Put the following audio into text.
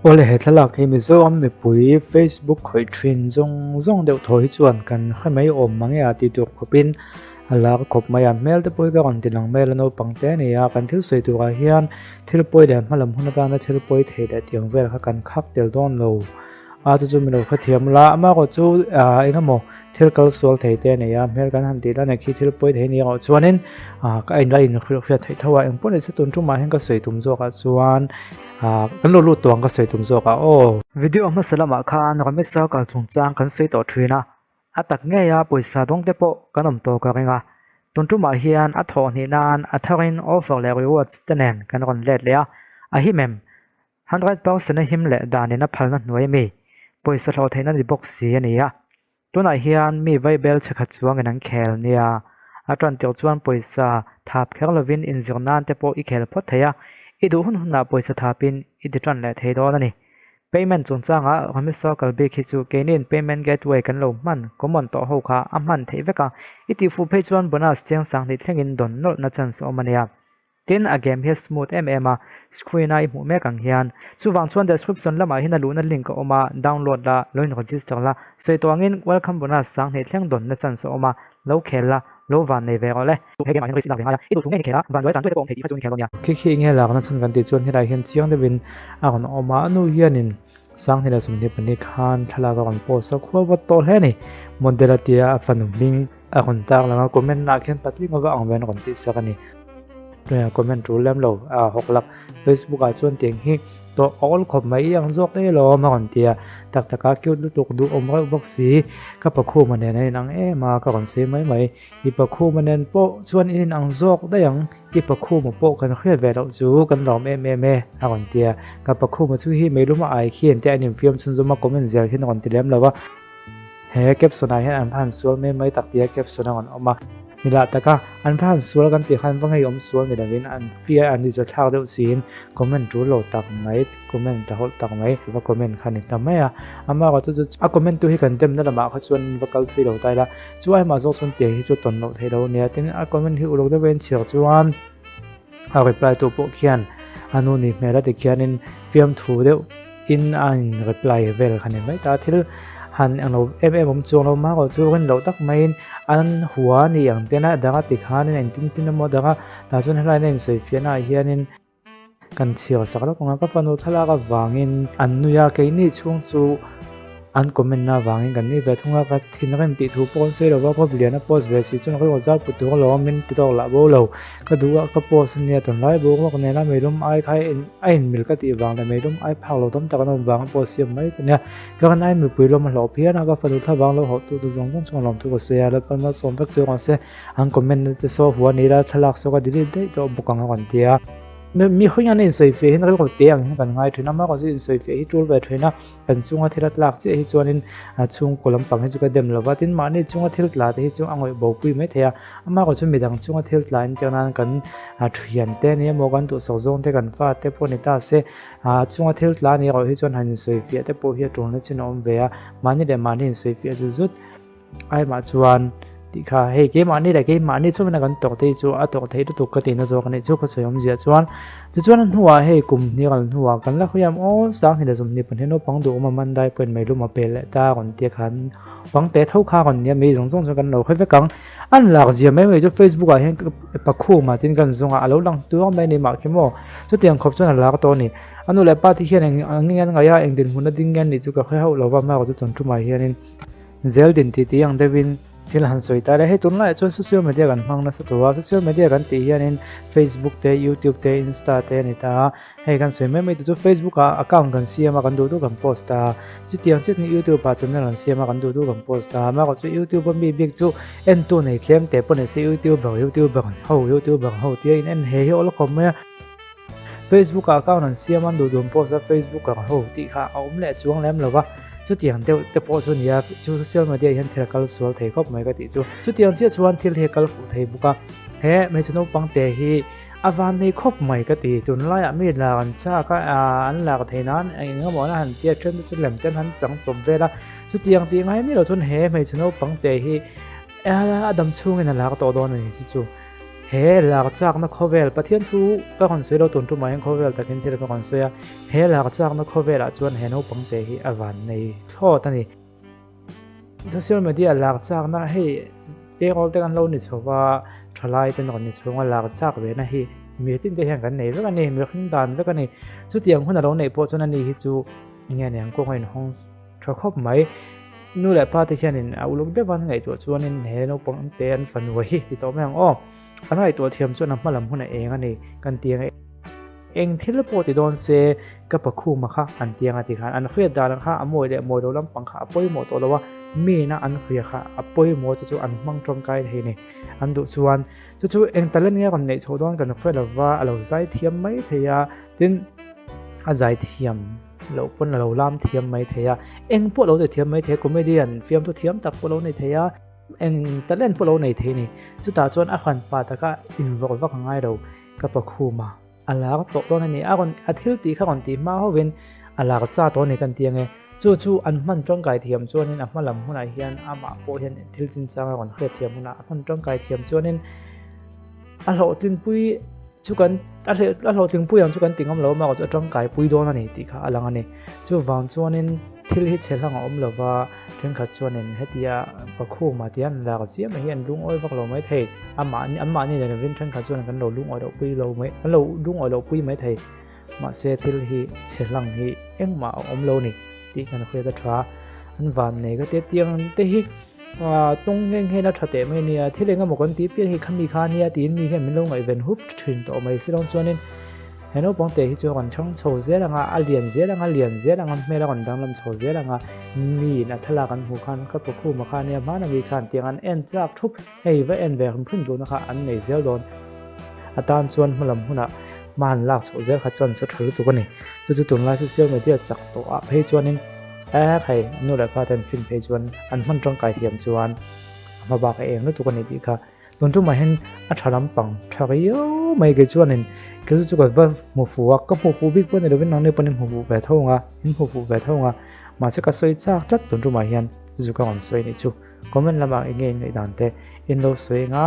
Awle he thlalak hi Mizoram mipui Facebook khawih thin zawng zawng deuh thaw hi chuan kan hre mai awm mange a tih tur khawpin a lar khawp mai a, hmel te pawh hi ka rawn ti lang mai a la naupang te a ni a, kan thil sawi turah hian thil pawi leh hmalam hun atana thil pawi thei leh tiang vel kha kan khak tel dawn lo a chu chu milo hrethiam la amaherawh chu ah eng emaw thil kal sual thei te a nei a hmel kan han tih dan ah khi thil pawi thei a ni erawh chuanin ah ka in la inhrilh hriat theih tho a engpawh ni se tun tumah hian ka sawi tum zawk ah chuan ah kan lo lut tawh ang ka sawi tum zawk ah aw. Video hmasa lamah khan Ramesh Sarkar chungchang kan sawi tawh thin a, a tak ngei a pawisa dawng te pawh kan awm tawh ka ring a, tun tumah hian a thawh hnih nan a tharin offer leh rewards te nen kan rawn let leh a, a him em? 100% a him leh danin a phalna hnuai ami pawisa hlawh theihna ni bawk si a ni a. Tunah hian mi vaibel chhe khat chuangin an khel nia. A tan tirh chuan pawisa thap kher lovin inzir nan te pawh i khel phawt thei a, i duh hun hunah pawisa thapin i ti tan leh thei dawn a ni. Payment chungchangah Rummy Circle bik hi chu keiniin payment gateway kan lo hman common tawh ho kha a hman theih vek a, i tihfuh phei chuan bonus chiang 2000 thlengin dawn nawlhna chance a awm a nia. Tin, a game hi a smooth em em a, screen a i hmuh mek ang hian. Chuvang chuan description lamah hian a luhna link a awm a, download la, lo in register la, sawi tawh angin welcome bonus 2000 thleng dawnna chance a awm a, lo khel la, lo van nei ve rawh le. He game ah hian risk i lak ve ngai a, i duh thu ngei i khel a, van duai zan tuai te pawh awm thei tih kha chu i khel dawn nia. Khi khi nge lakna chhan kan tih chuan helai hian chiang deuhin a rawn awm a, a nu hianin 2024 khan thlalak a rawn post a, khua vawt tawh hle a ni. Model a tia a fanu hming a rawn tar lang a, comment ah khian patling ava ang ve an rawn tih sak a ni. Comment tul lem lo a hawk lak Facebook ah chuan tiang hi tawh a awl khawp mai i ang zawk daih alawm a rawn ti a, tak tak a cute lutuk duh awm reuh bawk si ka pakhuma nen an inang em a ka rawn sawi mai mai i pakhuma nen pawh chuan in inang zawk daih ang i pakhuma pawh kan hriat ve loh chu kan lawm em em e a rawn ti a, ka pakhuma chu hi meilum a ai khian te an infiam chhunzawm a comment zel hian a rawn ti lem lo a. He caption ah hian an va han sual mai mai tak tia caption a rawn awm a, ni lah taka an va han sual kan tih khan va ngeiawm sual ni lovin an fia an ni zathlak deuh siin comment tul lo tak mai comment ta hawlh tak mai va comment kha ni ta mai a, amaherawh chu chu a comment tu hi kan demna lamah kha chuan va kal thui lo ta ila chu aimah zawk chuan tiang hi chu tawn loh theih lo a nia tin a comment hi uluk deuh a inchhir chuan a reply tu pawh khian a nu ni hmel a ti khianin fiamthu deuh. In a in reply vel kha ni mai ta thil han englo em em awm chuang lo mah erawh chu rin loh tak maiin an hua a ni ang ten a dang a ti khanin eng tin tin emaw dang a tah chuan helai in a insawi fiahna ah hianin kan chhiar sak lawk ang a ka fanu thlalak avangin an nui a keini chhung chu. An comment na avangin kan nui ve thung a, ka thinrim tih thu pawh an sawi lo va, khawp lian a post ve si chuan rilru zau put tur alawm min ti tawk lah bo lo. Ka duh a, ka post ania tunlai boruak nena meilum ai kha a inmil ka tih vang leh meilum ai phak lo tam tak an awm vang a post siam mai ka nia. Ka rin ai mipui lawm a hlawh phian a, ka fanu thlavang lo hauh tu tu zawng zawng chuan lawmthu ka sawi a, Lalpan malsawm vek chu rawh se, an comment na te saw hua ni la thlalak saw ka delete daih tawh bawk ang a rawn ti a. Mi hawiin an insawifiah hian rilru te ang hian kan ngai thin a, amaherawhchu chu insawifiah hi tul ve thin a. Kan chunga thil a tlak chiah hi chuanin a chhungkaw lampang hi chu ka dem lova, tin mahni chunga thil tla te hi chu a ngawih bo pui mai thei a, amaherawh chu midang chunga thil tla in tir nan kan thian te ania maw kan duhsak zawng te kan fa te pawh ni ta se a chunga thil tla a nih erawh hi chuan han insawifiah te pawh hi a tulna chin a awm ve a, mahni leh mahni insawifiah zut zut. Aimah chuan tih kha hei keimahni leh keimahni chauhin a kan tawrh te hi chu a tawrh theih lutuk ka tihna zawk a nih chu ka sawi awmzia chuan tichuan a hnuah hei kum hnih kal hnuah kan la hawi am aw 2022 naupang duhawm a Mandai pawhin meilum a pel leh ta rawn tia khan pang te tho kha rawn nia mi zawng zawng chuan kan lo hawi vek ang an lak zia mai mai chu Facebook ah hian pakhuma tin kan zawng a alo lang tuar mai a ni mah khi maw chutiang khawp chuan a lak tawh a ni a nu leh pa te hian eng ang nge an ngaih a eng dinhmun a ding nge an nih chu ka hre hauh lo va amaherawhchu chuan tumah hianin Zel din tih tih ang deuhin thil han sawi ta le. Hei tunlaiah chuan social media kan hmang nasa tawh a, social media kan tih hianin Facebook te, YouTube te, Insta te a ni ta a. Hei kan sawi mai mai te chu Facebook ah account kan siam a, kan duh duh kan post ta a. Chutiang chiah chuan YouTube ah channel an siam a, kan duh duh kan post ta a. Amaherawhchu chu YouTube a mi bik chu entu nei tlem teh pawh ni se YouTuber, YouTuber ho, YouTuber ho tia in en he hi awl khawp mai a. Facebook ah account an siam a, an duh duh an post a, Facebook ang ho tih kha a awm leh chuang lem lo va, chutiang deuh te pawh chu nia chu social media hian thil a kal sual thei khawp mai ka tih chu. Chutiang chiah chuan thil hi a kal fuh thei bawk a, he hmeichhe naupang te hi a van nei khawp mai ka ti, tunlaiah mi lak an chak a, an lak thei nan eng emaw an han tia then te chu lem te an han chang chawp vel a, chutiang tih ngai miah lo chuan he hmeichhe naupang te hi a dam chhungin a lak tawh dawn a ni chu chu. He lar chakna khawvel, Pathian thu ka rawn sawi lo tun tumah hian khawvel takin thil ka rawn sawi a, he lar chakna khawvelah chuan he naupang te hi a van nei thlawt a ni. Social media lar chakna hei pengawlte te kan lo ni chho va, thalai te rawn ni chhunga lar chak ve na hi mi tin te hian kan nei vek a ni, mihring dan vek a ni. Chutiang hun a lo neih pawh chuan ani hi chu enge niang kawng a inhawng tha khawp mai. Nu leh pa te hianin a uluk deuh an ngaihtuah chuanin he naupang te an fanu hi ti tawh mai ang aw. An ngaihtuah thiam chuan a hma lam hun a eng a ni kan ti ang e. Eng thil pawh ti dawn se ka pakhuma kha an ti ang a ti khan an hriat dan kha a mawi leh mawi lo lampang kha a pawimawh tawh lo a, miin a an hria kha a pawimawh chu chu an hmang tawngkai thei ni. An duh chuan chu chu eng talent nge a rawn neih chhoh dawn kan hre lova a lo zai thiam mai thei a, tin a zai thiam loh pawn a lo lam thiam mai thei a, eng pawh lo ti thiam mai thei a, comedian fiamthu thiam tak pawh lo nei thei a, eng talent pawh lo nei thei a ni. Chutah chuan a hran pa taka invawrh vak a ngai lo, ka pakhuma a lar tawh dawn a ni. A rawn a thil tih kha rawn tih hma hovin a lar sa tawh a ni kan ti ang e. Chu chu an hman tangkai thiam chuanin a hma lam hunah hian amah pawh hian thil chinchang a rawn hriat thiam hunah a hman tangkai thiam chuanin A hlawhtlinpui chu kan a hlawhtlingpui ang chu kan ti ngam lo a, chu a tangkaipui dawn a ni tih kha a lang a ni. Chuvang chuanin thil hi chhe hlang a awm lo va, thenkhat chuanin hetia Pakhuma tia an lak chiam mai hi an lungawi vak lo mai thei. Amah anmahni nen lovin thenkhat chuan kan lo lungawi loh pui lo mai kan lo lungawi loh pui mai thei. Mahse thil hi chhe hlang hi engmah a awm lo a ni tih kan hriat a tha. An vannei ka tia tiang te hi. Tawng nghe nghe na tha teh mai nia, thil eng emaw kan tih piang hi khami kha nia tiin mi hian min lo ngaihven hup thin tawh mai si lawng chuanin he naupang te hi chu a rawn thang chho zel ang a, a lian zel ang a, lian zel ang a, hmel a rawn danglam chho zel ang a, miin a thlalak an hmuh khan ka pakhuma kha nia hmana mi khan tiang an en chak thup, hei va en ve hrim hrim duhna kha an nei zel dawn. A tan chuan hmalam hunah hma han lak chhoh zel kha chance a tha lutuk a ni. Chu chu tunlai social media chak tawh ah phei chuanin eh hei nu leh pa ten fin phei chuan an hman tangkai thiam chuan a hma bak a eng lutuk a ni tih kha tun tumah hian a tha lampang tha riau mai kei chuanin kei chu chu ka va hmu fuh a ka hmu fuh bik pawh ni lovin nangni pawhin hmu fuh ve tho ang a in hmu fuh ve tho ang a mahse ka sawi chak tlat tun tumah hian chu chu ka rawn sawi a nih chu comment lamah eng nge in ngaihdan te in lo sawi ang a.